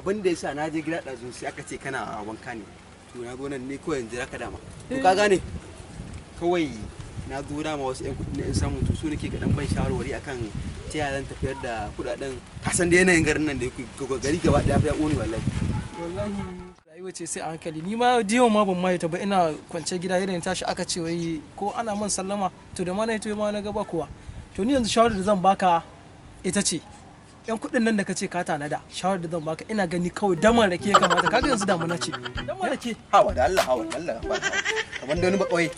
Abin da yasa na je gida ɗazu, sai aka ce kana wanka ne. To na zo nan ne kawai yanzu raka dama. To ka gane, kawai na zo dama wasu 'yan kuɗi na in samu, to su nake kaɗan ban shawarwari akan ta yaya zan tafiyar da kuɗaɗen. Ka san da yanayin garin nan da yake gari gaba ɗaya fa ya ƙone wallahi. Wallahi rayuwa ce sai a hankali. Ni ma diyon ma ban ma ta ba, ina kwance gida irin tashi aka ce wai ko ana man sallama. To da ma na to ma na ga ba kowa. To ni yanzu shawarar da zan baka ita ce, yan kuɗin nan da ka ce ka tanada, shawarar da zan baka, ina gani kawai daman rake ya kamata. Kaga yanzu damuna ce, daman rake. Hawa da Allah, hawa da Allah, kamar da wani bakawai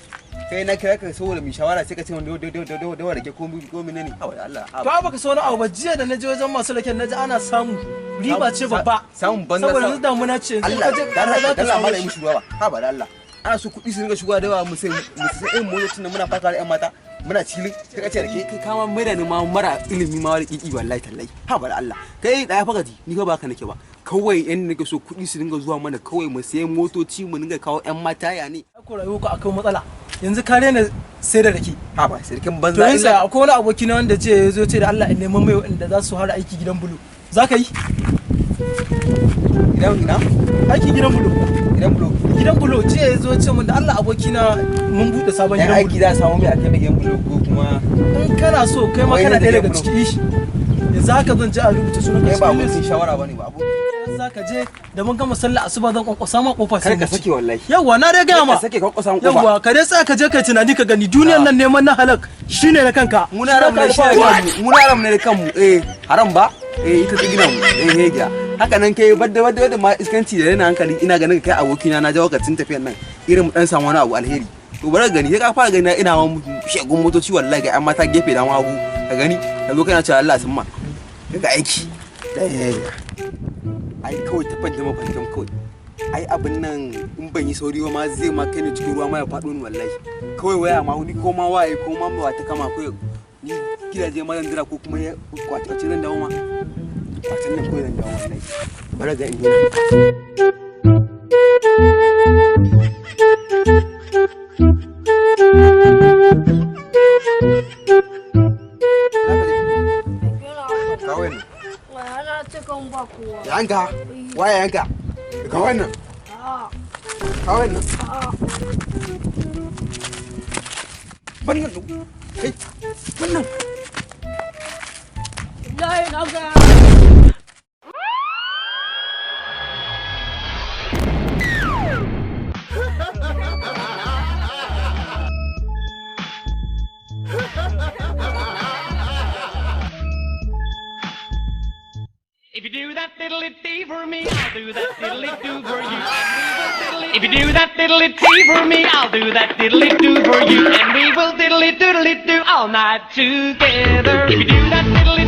kai. Na kira ka saboda mai shawara, sai ka ce wanda da rake ko menene? Hawa da Allah. To ba ka so wani abu ba. Jiya da na je wajen masu raken, na ji ana samu riba ce babba. Samun banza. Saboda yanzu damuna ce, yanzu Allah ka je da Allah za ka da Allah samu malai shi. Mushi ruwa ba. Ha ba da Allah, ana so kuɗi su ringa shigowa da yawa, mu sai irin motocin da muna faka da yan mata, muna cilin. Sai ka ce rake, kai kama mai da ni ma mara ilimi ma wani kiki, wallahi tallahi. Ha ba da Allah, kai daya fa gaji. Ni fa ba haka nake ba. Kawai yan nake so kuɗi su dinga zuwa mana, kawai mu sai motoci, mu dinga kawo yan mata, ya ne? Ko rayuwa ko akwai matsala. Yanzu ka rena sai da rake. Ha ba sirkin To banza. yin saya, akwai wani aboki na wanda ce ya zo ce da Allah in neman mai wanda za su hara aiki gidan bulo. Za ka yi? Gidan ina? Aiki gidan bulo. Gidan bulo? Gidan bulo. Jiya ya zo ce mun da Allah aboki na mun bude sabon yan gidan aiki bulo. Za a samu mai a kai mai gidan bulo ko kuma? In kana so, kai ma Wai kana ne da ɗaya daga gidan bulo? ciki ishi. Yanzu haka zan je a rubuta sunan ka Kai ba cikin list. abokin shawara bane ba abokin. Za ka je da mun gama sallah asuba, zan kwankwasa ma kofa Kar sai ka mu ci. sake wallahi. Yawwa, na dai gaya ma. Kar ka sake kwankwasa mun kofa. Yawwa, ka dai tsaya, ka je kai tunani ka gani duniyar nan, neman na halak shine na kanka. Mu na haram ne shi kanmu, mu na haram ne kanmu. Eh, haram ba, eh, ita ta gina mu. Eh, hegiya haka nan kai badda badda badda ma iskanci da yana hankali. Ina ganin kai abokina, na jawo ka tun tafiyan nan irin mu dan samu wani abu alheri. To bari ka gani, sai ka fara gani ina ma shegun motoci wallahi, ga yan mata gefe da hagu. Ka gani, ka zo kana cewa Allah sun ma ga aiki. Ai kawai ta fanta mafantan kawai. Ai abin nan in ban yi sauri ba ma zai ma kai ni cikin ruwa ma ya faɗo ni wallahi. Kawai waya ma ni ko ma waye ko ma ba ta kama, kawai ni gidaje ma zan jira ko kuma ya kwace kwace zan dawo ma kwacen nan, kawai zan dawo wallahi. Bara ga in yi. Kawai ne. Ana cikin ba kowa. Yanka waya, yanka kawai nan. A'a, Kawai nan. a'a. Wannan kai, wannan. Wallahi na ga. If you do that diddly dee for me, I'll do that diddly do for you. And we will diddly. If you do that diddly dee for me, I'll do that diddly do for you. And we will diddly doodly do all night together. If you do that diddly